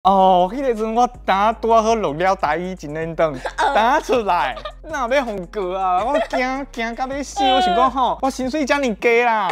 哦，彼个時陣我當拄仔好錄了台語真連長，當出來，哪欲予告啊？我驚驚甲欲死，我想講吼，我薪水遮爾低啦，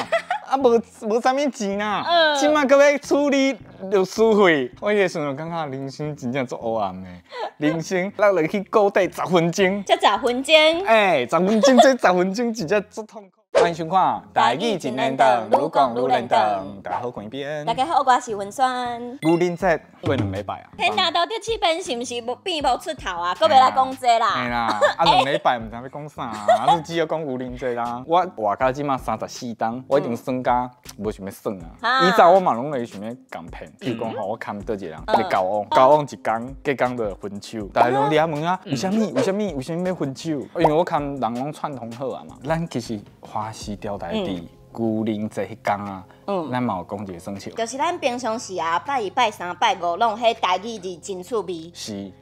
啊無無啥物錢啦，這擺閣欲處理律師費，我彼個時陣感覺人生真正足黑暗的，人生落落去谷底十分鐘，才十分鐘，欸，十分鐘，這十分鐘真正足痛苦。歡迎收看《台語真連長》，愈講愈連長。大家好，我邊。大家好，我是文萱。愚人節過兩禮拜啊。彼拿到第七遍是毋是無變無出頭啊？閣袂來講這啦。嘿啦，啊兩禮拜毋知欲講啥啊，你只有講愚人節啦。我活到這馬34冬，我已經耍甲無想欲耍啊。以前我嘛攏會想欲共騙，比如講吼，我牽佗一個人咧交往，交往一工，隔工就分手。大家攏佇遐問啊，為啥物？為啥物？為啥物欲分手？因為我牽人攏串通好啊嘛。咱其實華視調台佇愚人節彼工啊，咱嘛有講一個耍笑。就是咱平常時啊，拜一、拜三、拜五攏彼台語字真趣味。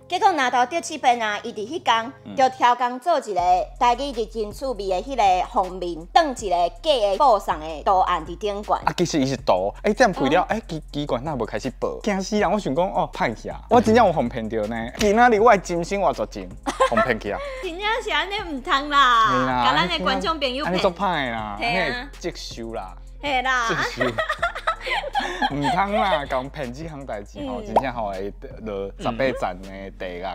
結果拿到第七遍啊，伊佇彼工就超工做一個台語字真趣味的彼個封面，當一個假的報送的圖案佇頂懸。啊，其實伊是圖，欸，這樣配了，欸，奇奇怪，哪無開始報？驚死人！我想講，哦，歹去啊！我真正有予騙著呢。今仔日我的真心話絕情，予騙去啊！真正是按呢毋通啦，共咱的觀眾朋友按呢足歹啦，按呢接受啦。嘿啦，接受。毋通啦，共騙這項代誌吼，真正吼會落十八層的地獄。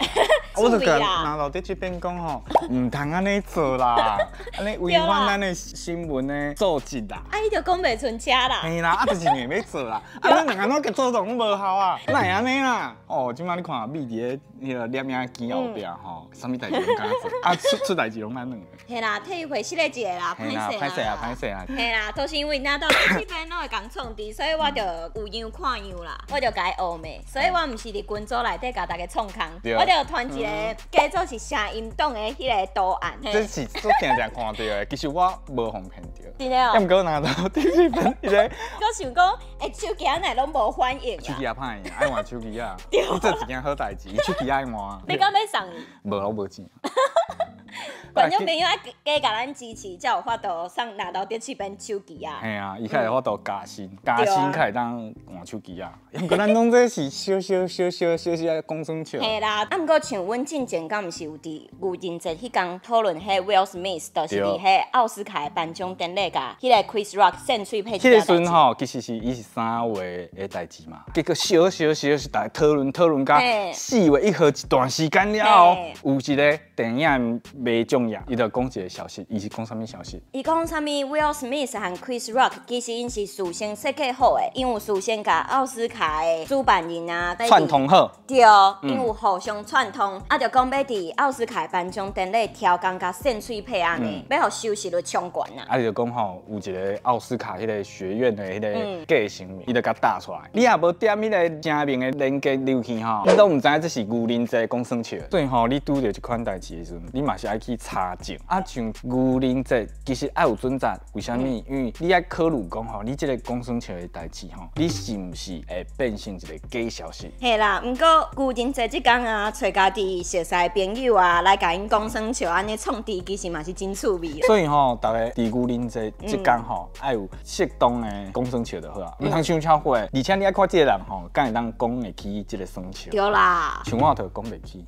我就共拿到佇這邊講吼，毋通按呢做啦，按呢違反咱的新聞的素質啦。啊，伊就講袂賰車啦。嘿啦，啊，就是硬欲做啦。啊，咱兩个攏做攏無效啊，哪會按呢啦？哦，這馬你看，覕佇咧彼個攝影機後壁吼，啥物代誌攏敢做，啊，出出代誌攏咱兩个。嘿啦，替伊回釋一下啦，歹勢啦，歹勢啊，歹勢啊。嘿啦，都是因為拿到這邊攏會共創治，所以我就有樣看樣啦，我就共伊學罵，所以我毋是佇群組內底共大家創空，我就傳一個假做是聲音檔的彼個圖案。這是足定定看著的，其實我無予騙著。真的哦。毋過拿到第四份，彼個。我想講，欸，手機哪攏無反應手機也歹，愛換手機啊。你做一件好代誌，手機愛換。你敢欲送伊？無，我無錢。觀眾朋友愛加共咱支持，才有法度送拿到第七遍手機啊。嘿啊，伊較會法度加薪，加薪較會當換手機啊。毋過咱攏這是小小小小小小講耍笑。嘿啦，啊，毋過像阮進前敢毋是有佇愚人節彼工討論彼 Will Smith，就是佇彼奧斯卡的頒獎典禮，共彼個 Chris Rock 扇喙皮。彼個時陣吼，其實是伊是3月的代誌嘛，結果小小小是逐家討論討論到4月1號一段時間了後，有一個電影迷眾頁，伊就講一個消息，伊是講啥物消息？伊講啥物？Will Smith 和 Chris Rock 其實𪜶是事先設計好的，𪜶有事先共奧斯卡的主辦人啊串通好。對，𪜶有互相串通，啊，就講欲佇奧斯卡頒獎典禮超工共扇喙皮按呢，欲予收視率衝懸啊。啊，伊就講吼，有一個奧斯卡彼個學院的彼個假新聞，伊就共打出來。你若無點彼個聲明的連結入去吼，你都毋知影這是愚人節講耍笑。所以吼，你拄著這款代誌的時陣，你嘛是愛去查證。啊，像愚人節其實愛有準則，為啥物？因為你愛考慮講吼，你這個講耍笑的代誌吼，你是毋是會變成一個假消息？嘿啦，毋過愚人節這工啊，揣家己熟似的朋友啊，來共𪜶講耍笑，按呢創治其實嘛是真趣味。所以吼，逐家佇愚人節這工吼，愛有適當的講耍笑就好啊，毋通傷超過。而且你愛看這個人吼，敢會當講會起這個耍笑。對啦。像我就講袂起。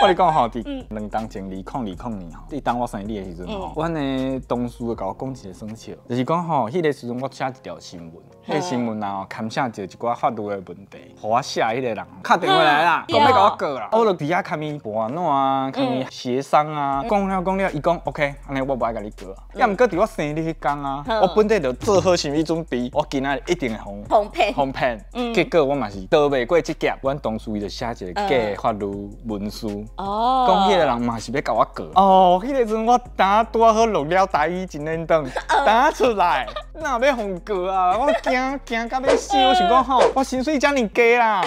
我咧講吼，佇2冬前2020年吼，佇當我生日的時陣吼，阮的同事就共我講一個耍笑，就是講吼，彼個時陣我寫一條新聞，彼個新聞啊，牽涉著一寡法律的問題，予我寫彼個人敲電話來啦，講欲共我告啦，我就佇遐共伊盤撋啊，共伊協商啊，講了講了，伊講 OK，按呢我無愛共你告啊。抑毋過佇我生日彼工啊，我本底就做好心理準備，我今仔日一定會予予騙，予騙。結果我嘛是逃袂過這劫，阮同事伊就寫一個假的法律文書，講彼個人嘛是欲共我告。哦，彼個時陣我當拄仔好錄了台語真連長，當出來，哪欲予告啊？我驚驚甲欲死，我想講吼，我薪水遮爾低啦，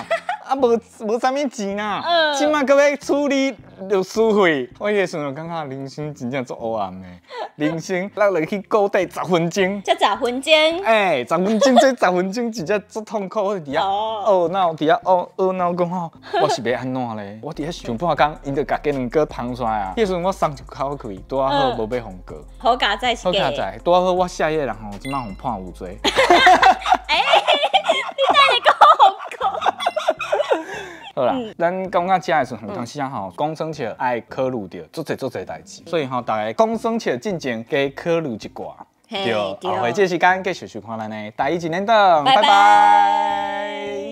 啊無無啥物錢啦，這馬閣欲處理律師費，我彼個時陣感覺人生真正足黑暗的，人生落落去谷底十分鐘，才十分鐘，欸，十分鐘，這十分鐘真正足痛苦，我佇遐懊惱，佇遐懊懊惱講吼，我是欲按怎咧？我佇遐想半工，𪜶就共雞卵糕芳出來啊！彼時陣我鬆一口氣，拄仔好無欲予告。好佳哉是好佳哉，拄仔好我寫彼個人吼，這馬予判有罪。欸，你等下閣予告。好啦，咱講到遮的時陣，有當時啊吼，講耍笑愛考慮著足濟足濟代誌，所以吼，逐家講耍笑進前加考慮一寡。對，後回這時間繼續收看咱的台語一連檔，拜拜拜。